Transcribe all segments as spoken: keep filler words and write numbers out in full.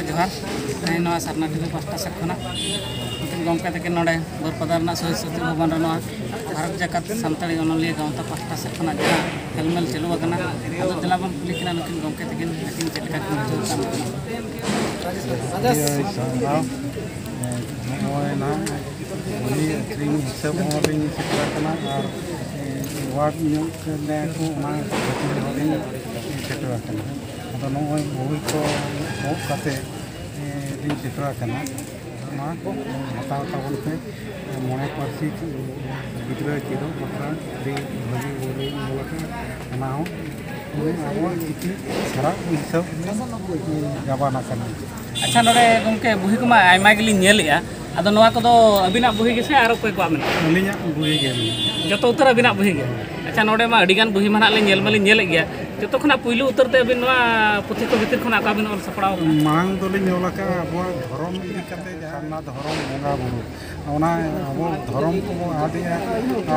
ᱡᱚᱦᱟᱨ᱾ ᱛᱮᱦᱮᱧ ᱱᱚᱣᱟ ᱥᱟᱨᱱᱟ ᱴᱤᱵᱷᱤ ᱯᱟᱦᱴᱟ ᱥᱮᱫ ᱠᱷᱚᱱᱟᱜ ᱱᱩᱠᱤᱱ ᱜᱚᱢᱠᱮ ᱛᱟᱹᱠᱤᱱ ᱱᱚᱰᱮ ᱵᱟᱹᱨᱯᱟᱫᱟ ᱨᱮᱱᱟᱜ ᱥᱚᱦᱤᱫ ᱥᱢᱨᱤᱛᱤ ᱵᱷᱚᱵᱚᱱ ᱨᱮ ᱱᱚᱣᱟ ᱵᱷᱟᱨᱚᱛ ᱡᱟᱠᱟᱛ ᱥᱟᱱᱛᱟᱲᱤ ᱚᱱᱚᱞᱤᱭᱟᱹ ᱜᱟᱶᱛᱟ ᱯᱟᱦᱴᱟ ᱥᱮᱫ ᱠᱷᱚᱱᱟᱜ ᱡᱟᱦᱟᱸ ᱦᱮᱞᱢᱮᱞ ᱪᱟᱹᱞᱩ ᱟᱠᱟᱱᱟ, ᱟᱫᱚ ᱫᱮᱞᱟ ᱵᱚᱱ ᱠᱩᱞᱤ ᱠᱤᱱᱟ ᱱᱩᱠᱤᱱ ᱜᱚᱢᱠᱮ ᱛᱟᱹᱠᱤᱱ ᱟᱹᱠᱤᱱ ᱪᱮᱫ ᱞᱮᱠᱟ ᱠᱤᱱ ᱵᱩᱡᱷᱟᱹᱣ ᱠᱟᱱᱟ᱾ ᱟᱹᱰᱤ ᱟᱹᱰᱤ ᱥᱟᱨᱦᱟᱣ᱾ ᱱᱚᱜᱼᱚᱭ ᱱᱟᱦᱟᱜ ᱵᱚᱞᱤ ᱟᱹᱠᱷᱨᱤᱧ ᱦᱤᱥᱟᱹᱵ ᱦᱚᱸ ᱞᱤᱧ ᱥᱮᱴᱮᱨ ᱟᱠᱟᱱᱟ ᱟᱨ ᱮᱣᱟᱨᱰ ᱧᱚᱜ ᱠᱟᱱᱟ ᱠᱚ, ᱚᱱᱟ ᱠᱷᱟᱹᱛᱤᱨ ᱦᱚᱸ ᱞᱤᱧ ᱥᱮᱴᱮᱨ ᱟᱠᱟᱱᱟ᱾ ᱟᱫᱚ ᱱᱚᱜᱼᱚᱭ ᱵᱳᱭ ᱠᱚ ᱜᱚᱜ ᱠᱟᱛᱮ ᱞᱤᱧ ᱥᱮᱴᱮᱨ ᱟᱠᱟᱱᱟ᱾ ᱚᱱᱟ ᱠᱚ ᱦᱟᱛᱟᱣ ᱛᱟᱵᱚᱱ ᱯᱮ᱾ ᱢᱚᱬᱮ ᱯᱟᱹᱨᱥᱤ ᱜᱤᱫᱽᱨᱟᱹ ᱪᱮᱫᱚᱜ ᱵᱟᱠᱷᱨᱟ ᱟᱹᱰᱤ ᱵᱷᱟᱹᱜᱤ ᱵᱳᱭ ᱞᱤᱧ ᱚᱞ ᱟᱠᱟᱫᱼᱟ᱾ ᱚᱱᱟ ᱦᱚᱸ ᱢᱟᱱᱮ ᱟᱵᱚᱣᱟᱜ ᱪᱤᱠᱤ ᱥᱟᱨᱟᱜ ᱦᱤᱥᱟᱹᱵ ᱜᱟᱵᱟᱱ ᱟᱠᱟᱱᱟ᱾ ᱟᱪᱪᱷᱟ, ᱱᱚᱰᱮ ᱜᱚᱢᱠᱮ ᱵᱩᱦᱤ ᱠᱚᱢᱟ ᱟᱭᱢᱟ ᱜᱮᱞᱤᱧ ᱧᱮᱞᱮᱜᱼᱟ, ᱟᱫᱚ ᱱᱚᱣᱟ ᱠᱚᱫᱚ ᱟᱹᱵᱤᱱᱟᱜ ᱵᱩᱦᱤ ᱜᱮᱥᱮ ᱟᱨ ᱚᱠᱚᱭ ᱠᱚᱣᱟᱜ ᱢᱮᱱᱟᱜᱼᱟ? ᱟᱹᱞᱤᱧᱟᱜ ᱵᱩᱦᱤ ᱜᱮ ᱢᱮᱱᱟᱜᱼᱟ᱾ ᱡᱚᱛᱚ ᱩᱛᱟᱹᱨ ᱟᱹᱵᱤᱱᱟᱜ ᱵᱩᱦᱤ ᱜᱮ? ᱟᱪᱪᱷᱟ, ᱱᱚᱰᱮ ᱢᱟ ᱟᱹᱰᱤᱜᱟᱱ ᱵᱩᱦᱤ ᱢᱟ ᱱᱟᱦᱟᱜ ᱞᱤᱧ ᱧᱮᱞ ᱢᱟᱞᱤᱧ ᱧᱮᱞᱮᱫ ᱜᱮᱭᱟ, ᱡᱚᱛᱚ ᱠᱷᱚᱱᱟᱜ ᱯᱩᱭᱞᱩ ᱩᱛᱟᱹᱨ ᱛᱮ ᱟᱹᱵᱤᱱ ᱱᱚᱣᱟ ᱯᱩᱛᱷᱤ ᱠᱚ ᱵᱷᱤᱛᱤᱨ ᱠᱷᱚᱱᱟᱜ ᱚᱠᱟ ᱵᱤᱱ ᱚᱞ ᱥᱟᱯᱲᱟᱣ ᱠᱟᱜᱼᱟ? ᱢᱟᱲᱟᱝ ᱫᱚᱞᱤᱧ ᱚᱞ ᱟᱠᱟᱫᱼᱟ ᱟᱵᱚᱣᱟᱜ ᱫᱷᱚᱨᱚᱢ ᱤᱫᱤ ᱠᱟᱛᱮ, ᱡᱟᱦᱟᱸ ᱥᱟᱨᱱᱟ ᱫᱷᱚᱨᱚᱢ ᱵᱚᱸᱜᱟ ᱵᱩᱨᱩ, ᱚᱱᱟ ᱟᱵᱚ ᱫᱷᱚᱨᱚᱢ ᱠᱚᱵᱚ ᱟᱫᱮᱜᱼᱟ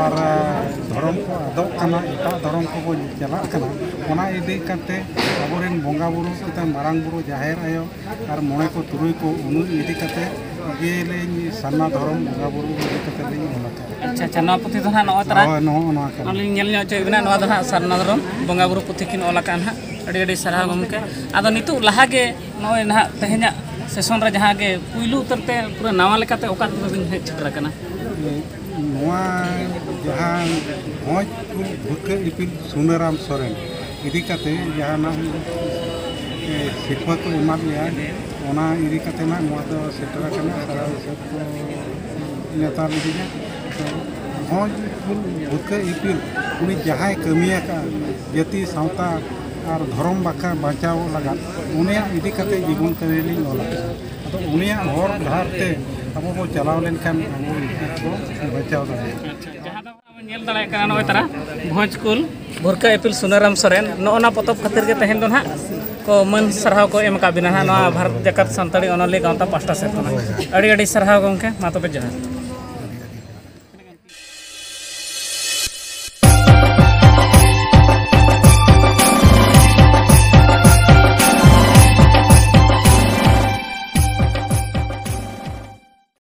ᱟᱨ ᱫᱷᱚᱨᱚᱢ ᱠᱚ ᱟᱫᱚᱜ ᱠᱟᱱᱟ, ᱮᱴᱟᱜ ᱫᱷᱚᱨᱚᱢ ᱠᱚᱵᱚ ᱪᱟᱞᱟᱜ ᱠᱟᱱᱟ, ᱚᱱᱟ ᱤᱫᱤ ᱠᱟᱛᱮ ᱟᱵᱚᱨᱮᱱ ᱵᱚᱸᱜᱟ ᱵᱩᱨᱩ ᱠᱟᱛᱮ ᱢᱟᱨᱟᱝ ᱵᱩᱨᱩ, ᱡᱟᱦᱮᱨ ᱟᱭᱳ ᱟᱨ ᱢᱚᱬᱮ ᱠᱚ ᱛᱩᱨᱩᱭ ᱠᱚ ᱩᱱᱩ ᱤᱫᱤ ᱠᱟᱛᱮ ᱜᱮᱞᱤᱧ ᱥᱟᱨᱱᱟ ᱫᱷᱚᱨᱚᱢ ᱵᱚᱸᱜᱟ ᱵᱩᱨᱩ ᱤᱫᱤ ᱠᱟᱛᱮ ᱞᱤᱧ ᱚᱞ ᱟᱠᱟᱫᱼᱟ᱾ ᱟᱪᱪᱷᱟ, ᱟᱪᱪᱷᱟ, ᱱᱚᱣᱟ ᱯᱩᱛᱷᱤ ᱫᱚ ᱱᱟᱦᱟᱜ ᱱᱚᱜᱼᱚᱭ ᱛᱟᱨᱟ ᱦᱳᱭ, ᱱᱚᱜᱼᱚ ᱱᱚᱣᱟ ᱠᱟᱱᱟ᱾ ᱚᱱᱟᱞᱤᱧ ᱧᱮᱞ ᱧᱚᱜ ᱦᱚᱪᱚᱭᱮᱫ ᱵᱮᱱᱟ, ᱱᱚᱣᱟ ᱫᱚ ᱱᱟᱦᱟᱜ ᱥᱟᱨᱱᱟ ᱫᱷᱚᱨᱚᱢ ᱵᱚᱸᱜᱟ ᱵᱩᱨᱩ ᱯᱩᱛᱷᱤ ᱠᱤᱱ ᱚᱞ ᱟᱠᱟᱫᱼᱟ ᱱᱟᱦᱟᱜ᱾ ᱟᱹᱰᱤ ᱟᱹᱰᱤ ᱥᱟᱨᱦᱟᱣ ᱜᱚᱢᱠᱮ᱾ ᱟᱫᱚ ᱱᱤᱛᱚᱜ ᱞᱟᱦᱟ ᱜᱮ ᱱᱚᱜᱼᱚᱭ ᱱᱟᱦᱟᱜ ᱛᱮᱦᱮᱧᱟᱜ ᱥᱮᱥᱚᱱ ᱨᱮ ᱡᱟᱦᱟᱸ ᱜᱮ ᱯᱩᱭᱞᱩ ᱩᱛᱟᱹᱨ ᱛᱮ ᱯᱩᱨᱟᱹ ᱱᱟᱣᱟ ᱞᱮᱠᱟᱛᱮ ᱚᱠᱟ ᱛᱮᱵᱮᱱ ᱦᱮᱡ ᱥᱮᱴᱮᱨ ᱟᱠᱟᱱᱟ? ᱱᱚᱣᱟ ᱡᱟᱦᱟᱸ ᱵᱷᱚᱸᱡᱽ ᱠᱩᱞ ᱵᱷᱩᱨᱠᱟᱹ ᱤᱯᱤᱞ ᱥᱩᱱᱟᱹᱨᱟᱢ ᱥᱚᱨᱮᱱ ᱤᱫᱤ ᱠᱟᱛᱮ ᱡᱟᱦᱟᱱᱟᱜ, ᱮ, ᱥᱤᱨᱯᱟᱹ ᱠᱚ ᱮᱢᱟᱫ ᱞᱮᱭᱟ, ᱚᱱᱟ ᱤᱫᱤ ᱠᱟᱛᱮ ᱱᱟᱜ ᱱᱚᱣᱟ ᱫᱚ ᱥᱮᱴᱮᱨ ᱟᱠᱟᱱᱟ᱾ ᱥᱟᱨᱦᱟᱣ ᱦᱤᱥᱟᱹᱵ ᱠᱚ ᱱᱮᱣᱛᱟ ᱞᱤᱫᱤᱧᱟ᱾ ᱛᱚ ᱵᱷᱚᱸᱡᱽ ᱠᱩᱞ ᱵᱷᱩᱨᱠᱟᱹ ᱤᱯᱤᱞ ᱩᱱᱤ ᱡᱟᱦᱟᱸᱭ ᱠᱟᱹᱢᱤ ᱟᱠᱟᱫᱼᱟ ᱡᱟᱹᱛᱤ, ᱥᱟᱶᱛᱟ ᱟᱨ ᱫᱷᱚᱨᱚᱢ ᱵᱟᱠᱷᱨᱟ ᱵᱟᱧᱪᱟᱣ ᱞᱟᱜᱟᱫ ᱩᱱᱤᱭᱟᱜ ᱤᱫᱤ ᱠᱟᱛᱮ ᱡᱤᱵᱚᱱ ᱠᱟᱹᱦᱱᱤ ᱞᱤᱧ ᱚᱞ ᱟᱠᱟᱫᱼᱟ᱾ ᱟᱫᱚ ᱩᱱᱤᱭᱟᱜ ᱦᱚᱨ ᱰᱟᱦᱟᱨ ᱛᱮ ᱟᱵᱚ ᱵᱚ ᱪᱟᱞᱟᱣ ᱞᱮᱱᱠᱷᱟᱱ ᱟᱵᱚ ᱤᱱᱠᱟᱹ ᱵᱚ ᱵᱟᱧᱪᱟᱣ ᱫᱟᱲᱮᱭᱟᱜᱼᱟ᱾ ᱟᱪᱪᱷᱟ, ᱡᱟᱦᱟᱸ ᱫᱚ ᱵᱚᱱ ᱧᱮᱞ ᱫᱟᱲᱮᱭᱟᱜ ᱠᱟᱱᱟ ᱱᱚᱜᱼᱚᱭ ᱛᱟᱨᱟ ᱵᱷᱚᱸᱡᱽ ᱠᱩᱞ ᱵᱷᱩᱨᱠᱟᱹ ᱤᱯᱤᱞ ᱥᱩᱱᱟᱹᱨᱟᱢ ᱥᱚᱨᱮᱱ, ᱱᱚᱜᱼᱚ ᱱᱟ ᱯᱚᱛᱚᱵ ᱠᱷᱟᱹᱛᱤᱨ ᱜᱮ ᱛᱮᱦᱮᱧ ᱫᱚ ᱱᱟᱦᱟᱜ ᱠᱚ ᱢᱟᱹᱱ ᱥᱟᱨᱦᱟᱣ ᱠᱚ ᱮᱢ ᱟᱠᱟᱫ ᱵᱤᱱᱟ ᱱᱟᱦᱟᱜ ᱱᱚᱣᱟ ᱵᱷᱟᱨᱚᱛ ᱡᱟᱠᱟᱛ ᱥᱟᱱᱛᱟᱲᱤ ᱚᱱᱚᱞᱤᱭᱟᱹ ᱜᱟᱶᱛᱟ ᱯᱟᱦᱴᱟ ᱥᱮᱫ ᱠᱷᱚᱱᱟᱜ᱾ ᱟᱹᱰᱤ ᱟᱹᱰᱤ ᱥᱟᱨᱦᱟᱣ ᱜᱚᱢᱠᱮ, ᱢᱟ ᱛᱚᱵᱮ ᱡᱚᱦᱟᱨ᱾